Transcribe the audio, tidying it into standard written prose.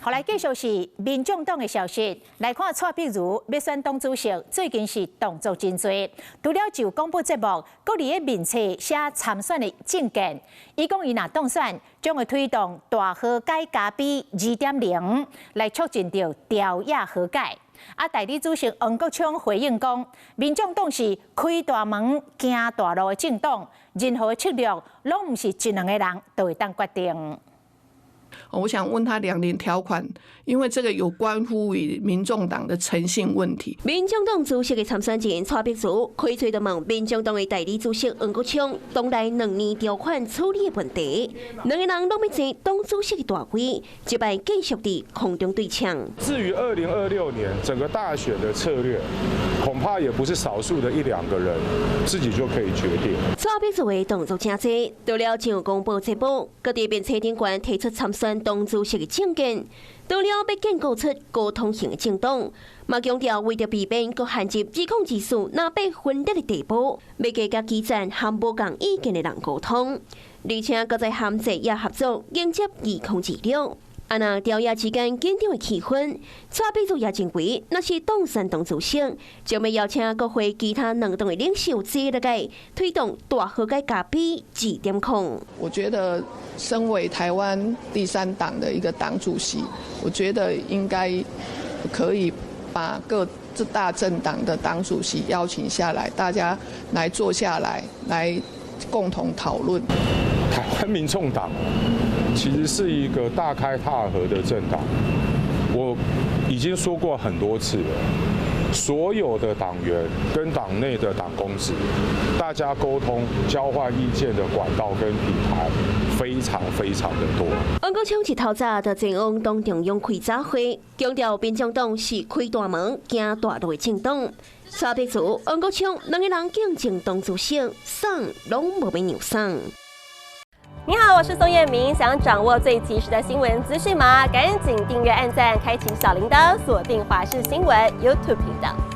予來繼續是民眾黨的消息，來看蔡壁如欲選黨主席，最近是動作真濟。除了就廣播節目，閣佇咧面冊寫參選的政見。伊講伊若當選，將會推動大和解咖啡2.0，來促進著朝野和解。啊，代理主席黃國昌回應講，民眾黨是開大門行大路的政黨，任何策略攏毋是一兩个人就會當決定。我想問他兩年條款，因為這個有關乎於民眾黨的誠信問題。民眾黨主席的參選人蔡壁如開喙就問民眾黨的代理主席黃國昌，黨內兩年條款處理的問題，兩个人攏欲爭黨主席的大位，這擺繼續佇空中對嗆。至於2026年整個大選的策略，恐怕也不是少數的一兩個人自己就可以決定。蔡壁如的動作誠濟，除了上廣播節目，閣佇面冊頂懸提出參選黨主席的政見，除了欲建構出溝通型的政黨，嘛強調為著避免閣陷入2024南北分裂的地步，欲加佮基層和無仝意見的人溝通，而且閣再和在野合作迎接2026。啊，若朝野之間緊張的氣氛，蔡壁如也認為，若是當選黨主席，將欲邀請國會其他兩黨的領袖齊來推動大和解咖啡2.0。我覺得，身為台灣第三黨的一個黨主席，我覺得應該可以把各這大政黨的黨主席邀請下來，大家來坐下來，來共同討論。台灣民眾黨其實是一個大開大合的政黨，我已經說過很多次了，所有的黨員跟黨內的黨公職，大家溝通、交換意見的管道跟平台非常非常的多。黃國昌一透早就前往黨中央開早會，強調民眾黨是開大門、行大路的政黨。蔡壁如、黃國昌兩个人競爭黨主席，摠攏無欲讓摠。你好，我是宋燕明。想掌握最及時的新聞資訊嗎？趕緊訂閱、按讚、開啟小鈴鐺，鎖定華視新聞 YouTube 頻道。